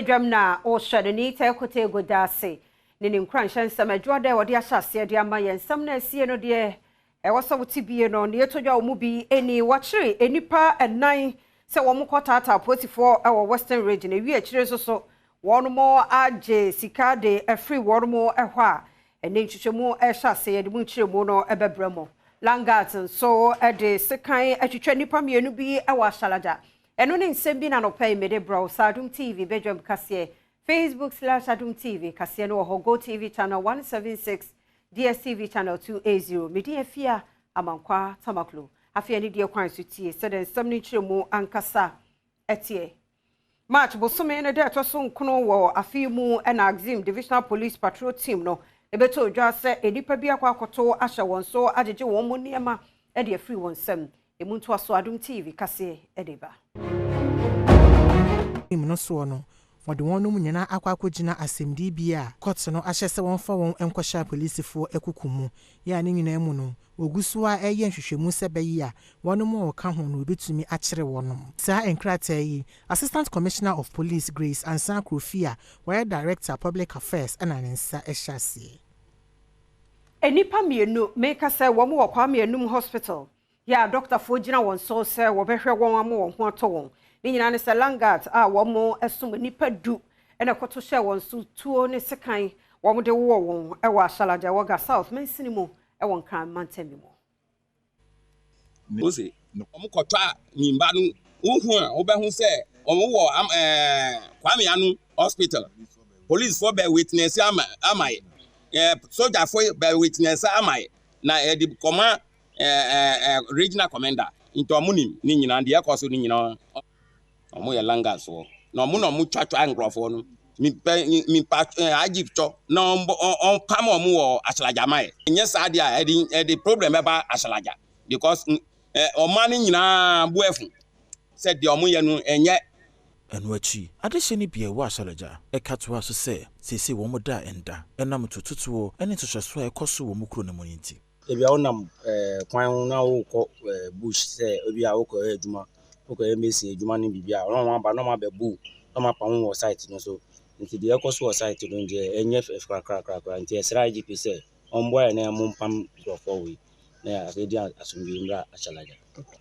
Dwam na ɔhyɛ no ni tɛ kote goda ase ne ne nkuranhyɛ nsɛm adwoa dɛ wɔde ahyɛ aseɛ de ama yɛn. Nsɛm no asie no deɛ ɛwɔ sɛ wote bie no ne yɛtɔ dwa wɔ mu bi ani. Wɔkyere nnipa ɛnan sɛ wɔn kɔ taataa apolisifoɔ wɔ Western Region. Ewi akyire nso so wɔn mo agye sika de afiri wɔn mo hɔ a ɛne nhwehwɛmu ɛhyɛ ase, yɛde mu nkyerɛmu no ɛbɛbrɛ mo. Land guards nso de sekan atwitwa nnipa mmienu bi wɔ Ahyalagya. Ɛno ne nsɛm bi na nɔpɛ yi mede brɛ wo. Sa Adom TV bɛdwam kaseɛ, Facebook/Adom TV kaseɛ no wɔ hɔ, Go TV channel 176, DSTV channel 280. Mede Afia Amankwa Tamaklo. Afei ne deɛ kwan so tie sɛdeɛ nsɛm no nkyerɛmu ankasa ɛteɛ. March bosome no dɛ ɛtɔ so 9 wɔ afe mu ɛna Axim Divisional Police Patrol Team no ɛbɛtɔ odwa sɛ nnipa bi akɔ akɔto ahyɛ wɔn so agyegye wɔn mu nneɛma ɛde afiri wɔn nsam. Emu ntoaso, Adom TV kaseɛ ɛde ba. No soɔ no, wɔde wɔn nom nyinaa akɔ akɔgyina asɛmdibea a kɔte no ahyɛ sɛ wɔmfa wɔn nkɔhyɛ apolisifoɔ akuku mu. Yɛ a ne nyinaa mu no, wɔgu so a ɛyɛ nhwehwɛmu sɛ bɛyi a wɔnom a wɔka ho no wɔbɛtumi akyere wɔnom. Saa nkrataa yi, Assistant Commissioner of Police Grace Ansa Akrofi a wɔyɛ Director Public Affairs ɛna ne nsa hyɛ aseɛ. Nnipa mmienu meka sɛ wɔn wɔ Kwame Anum Hospital yɛ a dɔktafoɔ gyina wɔn so sɛ wɔbɛhwɛ wɔn ama wɔn ho atɔ wɔn. Ne nyinaa ne sɛ land guards a wɔn som nnipa 10 ɛna ɛkɔto hyɛ wɔn so, tuo ne sekan wɔn de wowɔ wɔn ɛwɔ Ahyalagya wɔ Ga South mansini mu ɛwɔ Nkran mantam mu. Ose ɔmo kɔtɔ a nyimba no wohu a wobɛho sɛ ɔmo wɔ am Kwame Anu Hospital. Policefoɔ bɛ witness ama yɛ, sogyafoɔ bɛ witness ama yɛ na yɛde kɔma ɛɛ ɛɛ regional commander, nti ɔmo nim ne nyinaa deɛ ɛkɔ so ne nyinaa. Ɔmo yɛ land guards wɔ na ɔmo na ɔmo twatwa nkurɔfoɔ no. Mipɛ mipa IGP twɔ na ɔmbɔ ɔmpam ɔmo wɔ Ahyalagya ma yɛ. Nyɛ saa deɛ a ɛde problem bɛba Ahyalagya because ɔman no nyinaa bu ɛfo sɛ deɛ ɔmo yɛ no ɛnyɛ. Ɛno akyi, adehyɛ no bia ɛwɔ Ahyalagya ɛka toa so sɛ seesei wɔn da ɛnda ɛnam ntototoɔ ne nhyehyɛsoɔ a ɛkɔ so wɔ mu kuro no mu no nti. Ebi a wonam kwan ho na wokɔ bush sɛ ebi a wokɔyɛ adwuma, wokɔyɛ mason adwuma ne biribi a, ɔno aba na ɔmo abɛbu na ɔmo apam wɔ site no so. Nti deɛ ɛkɔ so wɔ site no deɛ, ɛnyɛ fɛ korakorakora. Nti ɛsrɛ IGP sɛ ɔmboa yɛn na ɔmo mpam nkurɔfoɔ wei na yɛde asomdwoe mmra Ahyalagya.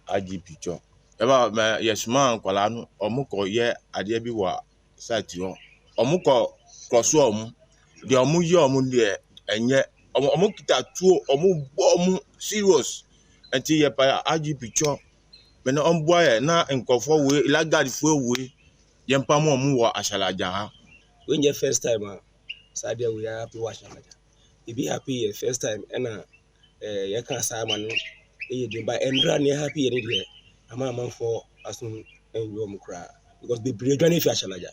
IGP twɔ ɛba mɛ yɛsoma nkwadaa no, ɔmo kɔ yɛ adeɛ bi wɔ site hɔ, ɔmo kɔ so, ɔmo deɛ ɔmo yɛ ɔmo deɛ ɛnyɛ. Ɔmo kita tuo, ɔmo bɔ ɔmo serious. Nti yɛpa IGP twɔ mɛ ɔmboa yɛ na nkurɔfoɔ wei, land guardfoɔ wei, yɛmpam ɔmo wɔ Ahyalagya ha. Wei nyɛ first time a saa deɛ wei happen wɔ Ahyalagya. Ebi happen yɛ first time ɛna yɛka saa ama no ɛyɛ den ba. Ɛndra nea happen yɛ ne deɛ ama amanfoɔ aso ɛnyɛ wɔn koraa because bebree dwane fi Ahyalagya.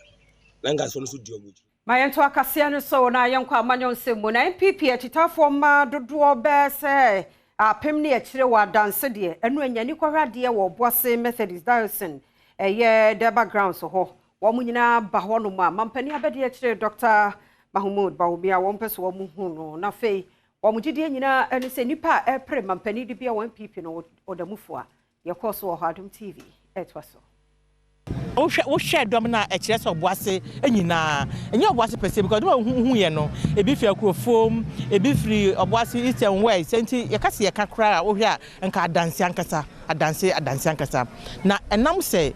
Land guardsfoɔ no nso di wɔn akyi. Ma yɛnto akaseɛ no so na yɛnkɔ amanyɔ nsɛm mu. Na NPP akyitafoɔ mmaa dodoɔ bɛɛ sɛ 1000 ne akyire wɔ adanse deɛ ɛno anyani kɔhwɛ adeɛ wɔ Obuase Methodist Diocese, ɛyɛ Durbar grounds hɔ. Wɔn nyinaa ba hɔnom a mampanin abɛde akyire Dr Mahmood Bawumia, wɔn pɛ so wɔn hu no. Na afei wɔn gyidie nyinaa ɛne sɛ nipa a ɛpere mampanin de bi a wɔn NPP no ɔda mu fo a yɛkɔɔ so wɔ hɔ. Adom TV ɛtoa so. Wohwɛ dɔm no a ɛkyerɛ sɛ Ɔboase nyinaa, ɛnyɛ Ɔboase pɛsɛ because dɔm a wohu yɛ no, ebi firi Akurofuom, ebi firi Ɔboase East and West. Nti yɛka sɛ yɛka koraa a, wohwɛ a nka adanse ankasa, adanse, adanse ankasa. Na ɛnam sɛ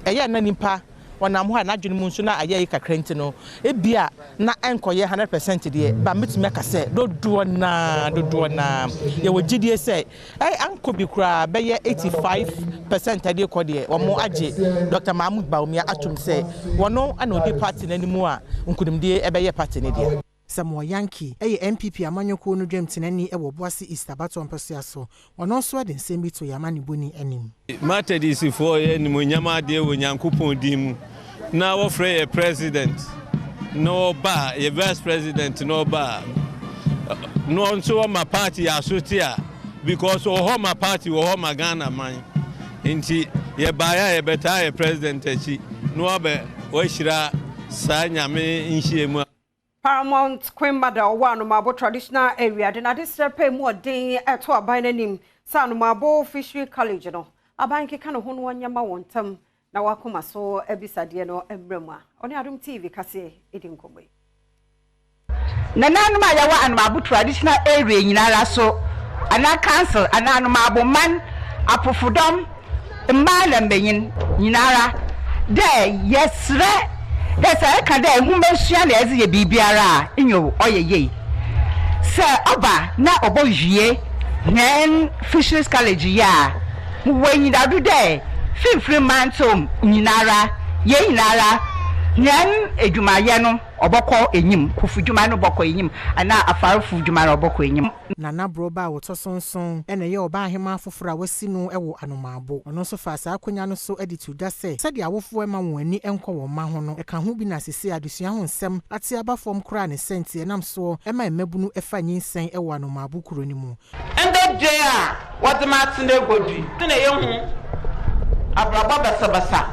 ɛyɛ na nipa wɔnam hɔ a n'adwene mu nso na ayɛ yi kakra nti no, ebia na ɛnkɔyɛ 100% deɛ ba. Mɛtumi aka sɛ dodoɔ naa yɛwɔ gyidie sɛ ankɔ bi koraa bɛyɛ 85% adeɛ kɔ deɛ wɔn agye Dr Mahmood Bawumia atum sɛ wɔn ana odi party n'anim a nkunimdie ɛbɛyɛ party ne deɛ. Samuel Yankee ɛyɛ NPP amanyɔkuo no dwamtenani ɛwɔ Boase East abatoɔ mpɛsoa so. Ɔno nso de nsɛm bi to yɛn amanebɔni anim. Methodistfoɔ yɛ nimonyam adeɛ wɔ Nyankopɔn din mu na wɔfrɛ yɛ president na ɔba, yɛ vice president na ɔba na ɔnso ɔma party asote a because wɔ hɔ ma party, wɔ hɔ ma Ghana man. Nti yɛbaeɛ a yɛbɛtaa yɛ president akyi na wabɛ wahyira saa Nyame nhyiamu a. Paramount Queen Mother ɔwɔ Anomabo Traditional Area de n'ade srɛ pɛ mu ɔden ɛto aban n'anim sɛ Anomabo Fishery College no, aban keka ne ho no ɔnyɛma wɔn ntam. na wakoma so abisadeɛ no mmerɛ mu a ɔne Adom TV kaseɛ ɛdi nkɔmmɔ yi. Nananom a yɛwɔ Anomabo Traditional Area nyinara so, anaa Council anaa Anomabo man, apofodɔm, mbaa na mbanyin nyinara, dɛ yɛserɛ dɛ sɛ eka dɛ nwomasua na edze yɛ biribiara a, nyew, ɔyɛ yie. Sɛ ɔba na obowie hɛn Fisheries College yi a, mowɔ enyidado dɛ finimfin mantsew nyinara, hɛn nyinara hɛn edwumayɛ no ɔbɔkɔ enyim, kofodwuma no bɔkɔ enyim anaa afarfo dwuma no ɔbɔkɔ enyim. Nana Broba a wɔtɔ so nson na ɛyɛ ɔbaahemaa foforɔ a wasi no wɔ Anomaabo. Ɔno nso faa saa akonnwa no so de to dwa sɛ, sɛdeɛ awofoɔ mma wɔn ani nkɔ wɔn mma ho no, ɛka ho bi na seesei adesua ho nsɛm ate aba fam koraa ne sɛ nti ɛnam soɔ ma mmabunu fa nyinsɛn wɔ Anomaabo kuro no mu. Ndɛ da yi a wɔdze me atsena egua do yi, nna yehu abrabɔ basabasa,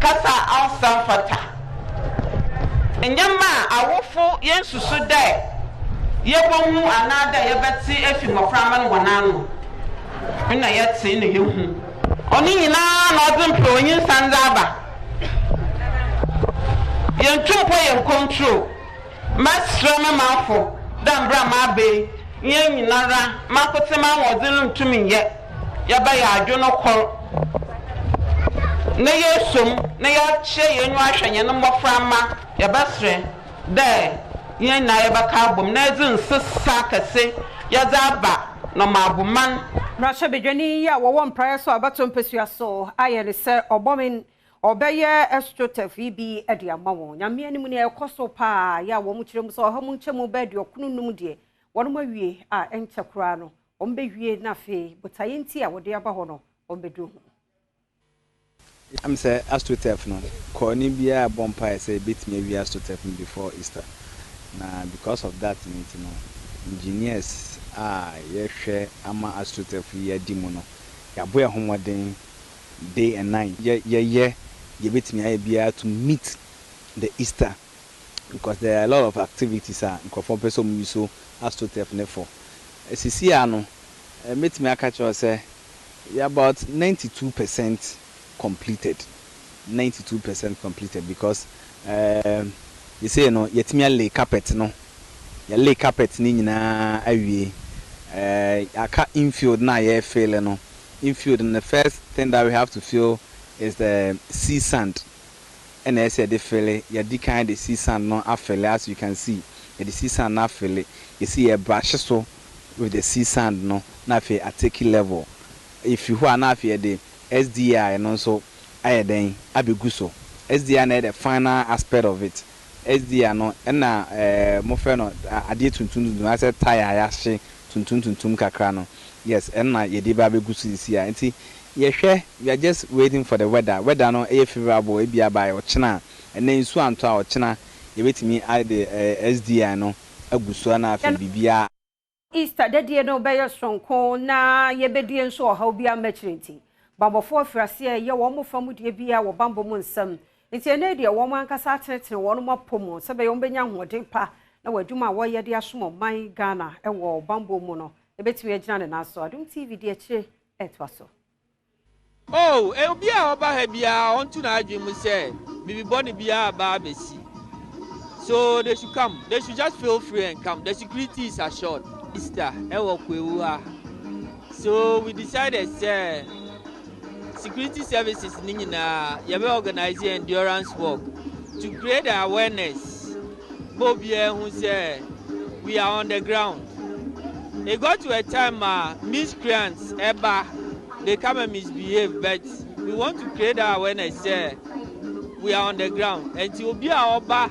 kasa a ɔnnsɛ mmfata, ndzɛmba a awofo yennsusu dɛ yebohu anaadɛ yɛbɛtse efi mboframba no hɔn ano nna yɛtse na yehu. Ɔno nyina na ɔdze mprɛwonyinsan dze aba. Yenntum mpo yenncontrol. Mɛserɛ me manfo dɛ mbrɛ maba yi, hɛn nyinara, mankotsee m'ahoɔdzen runntum nnyɛ, yɛbɛyɛ adwen kor na yeesuo mu na yɛakyerɛ hɛn enyiwa ahwɛ hɛn mboframba. Yɛbɛserɛ dɛ hɛn nyina yɛbɛka abɔ mu na yɛdze nsesa kɛse yɛdze aba Nɔmaboman. Mmarahyɛbadwani yi a wɔwɔ mpraeɛ so abatoɔ mpasua so ayɛ ne sɛ ɔbɔmen ɔbɛyɛ astroturf yi bi de ama wɔn. Nyame anim nea ɛkɔ so paa yɛ a wɔn kyerɛ mu sɛ 100 mu nkyɛmu bɛyɛ 95 deɛ wɔn awie a ɛnkyɛ koraa no wɔn bɛwie, na afei botaeɛ nti a wɔde aba hɔ no wɔn bɛduru ho. Am sɛ astroturf no kɔɔni biara bɔ mpaeɛ sɛ ebɛtumi awie astroturf no before Easter, na because of that no nti no, engineers a yɛhwɛ ama astroturf yi adi mu no, yɛabɔ yɛn ho mmɔden day and night. Yɛyɛ yɛbɛtumi ayɛ biara to meet the Easter because there are a lot of activities a nkurɔfoɔ pɛ sɛ wɔn use astroturf ne for sisi a no, mɛtumi aka kyerɛ sɛ yɛ about 92% completed, 92% completed, because yɛsei no yɛtumi alay carpet no, yɛlay carpet ne nyinaa awie. Aka infield na yɛfill no. Infield no, the first thing that we have to fill is the sea sand, ɛna ɛsɛ yɛde fill. Yɛdi kan de sea sand no afill. As you can see, yɛde sea sand no afill. Yɛsi yɛ brush so with the sea sand no na afei atake level. Efi hɔ a, na afei yɛde SDI no nso ayɛ dɛn abɛgu so. SDI na yɛ the final aspect of it. SDI no ɛna mofrɛ no adeɛ tuntum tuntum asɛ tyre a yɛahye tuntum tuntum kakra no. Yes, ɛna yɛde ba abɛgu so sisi a. Nti yɛhwɛ, we are just waiting for the weather. Weather no ɛyɛ favourable, ebi aba ɔkyena, ɛnɛ nsuo antɔ a, ɔkyena yɛbɛtumi ayɛ SDI no agu so na afei biribiara. Easter dadie no bɛyɛ soronko na yɛbɛdie nso ɔhaw bi amakyire, nti bambɔfoɔ afiri aseɛ yɛ wɔn mo fam deɛ bi a wɔ bambɔ mu nsɛm. Nti ɛnɛ deɛ wɔn ankasa atenetene wɔn mo apɔ mu sɛ bɛyɛ wɔn bɛnya ahoɔden pa na wɔ adwuma a wɔyɛ de asom ɔman Ghana ɛwɔ bambɔ mu no ebɛtumi agyina ne nan so. Adom TV di akyire ɛtoa so. Oh, obi a ɔba ha biara ɔnto n'adwene mu sɛ biribi bɔne biara aba abɛsi. So they should come, they should just feel free and come. The security is assured. Easter ɛwɔ Kwahu ha, so we decided sɛ security services ni nyinaa yɛbɛ organize endurance walk to create the awareness bɛ obiara hu sɛ we are on the ground. It got to a time miscreants ɛba, they come and misbehave, but we want to create that awareness sɛ we are on the ground. Nti obi a ɔba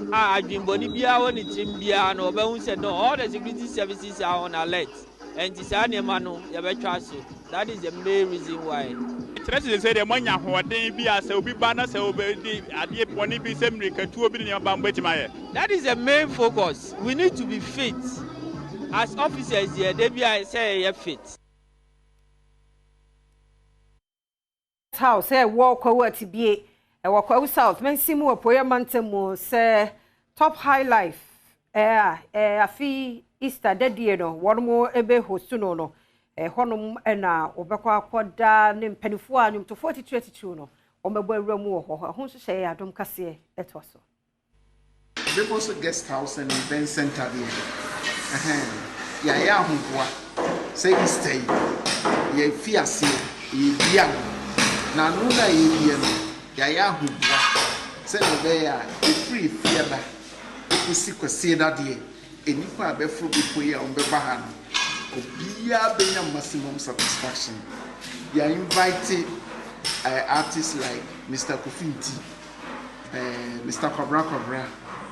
a adwimbɔni biara wɔ ne tirim biara no, ɔbɛhu sɛ no, all the security services are on alert. Nti saa nneɛma no yɛbɛtwa so. That is the main reason why. Kyerɛ sɛ deɛ moanya ahoɔden bi a sɛ obi ba na sɛ obɛdi adeɛ bɔne bi sɛ mmirikatuo bi ne nneɛma ba, mobɛtumi ayɛ. That is the main focus. We need to be fit as officers here. They be I say yɛ fit. House ɛwɔ Kwawu Atibie, ɛwɔ Kwawu South mansin mu wɔ Apueeɛ mantam mu sɛ Top High Life ɛɛ ɛɛ afi Easter dadie no wɔn mo ebe host no, ɛhɔnom ɛna wɔbɛkɔ akɔda ne mpanimfoɔ a nnwomtofoɔ atitiri atitiri no. Wɔbɛbɔ awura mu wɔ hɔ. Ɛho nhyehyɛeɛ yɛ adom kaseɛ ɛtoa so. Bepɔ Guest House and Event Center deɛ, ɛhɛn, yɛayɛ ahoboa sɛ Easter yi, yɛfi aseɛ, yɛdi ano. Na ano no a yɛdie no, yɛayɛ ahoboa sɛdeɛ ɛbɛyɛ a ɛfiri Fiada ɛkɔsi Kwasiada deɛ, nnipa a bɛforo bepɔ yi a wɔbɛba ha no, obiara bɛnya maximum satisfaction. Yɛ invite artists like Mr. Kofi Nti, Mr. Kwabra Kwabra,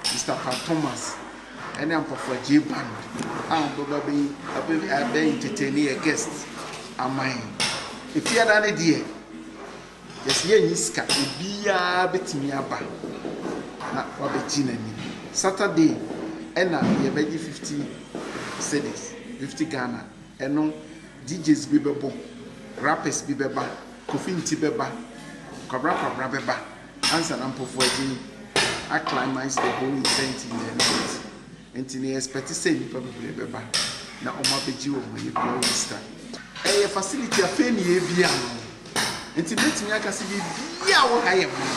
Mr. Pat Thomas, ɛne Ampɔfoɔ J Band a wɔbɛba bɛyi abɛ entertain yɛ guest ama yɛn. Efiada ne deɛ, yɛsɛ yɛnyi sika, obiara bɛtumi aba na wabɛgye n'ani. Saturday ɛna yɛbɛgye 50 cedis, 50 Ghana. Ɛno DJs bi bɛbɔ, rappers bi bɛba, Kofi Nti bɛba, Kwabra Kwabra bɛba, ansa na Mpɔfoɔ agye aclimax the whole event in the night. Nti ne expect sɛ nnipa bebree bɛba na ɔmo abɛgye wɔn ani kura Easter. Ɛyɛ facility afei ne yɛbia no, nti mɛtumi aka sɛ biribiaa wɔ ha yɛ mono,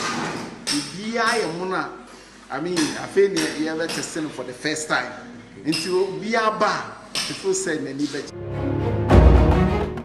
biribiaa yɛ mono a, I mean, afei ne yɛbɛtest no for the first time, nti obiara ba a, ɛfeel sɛ n'ani bɛgye.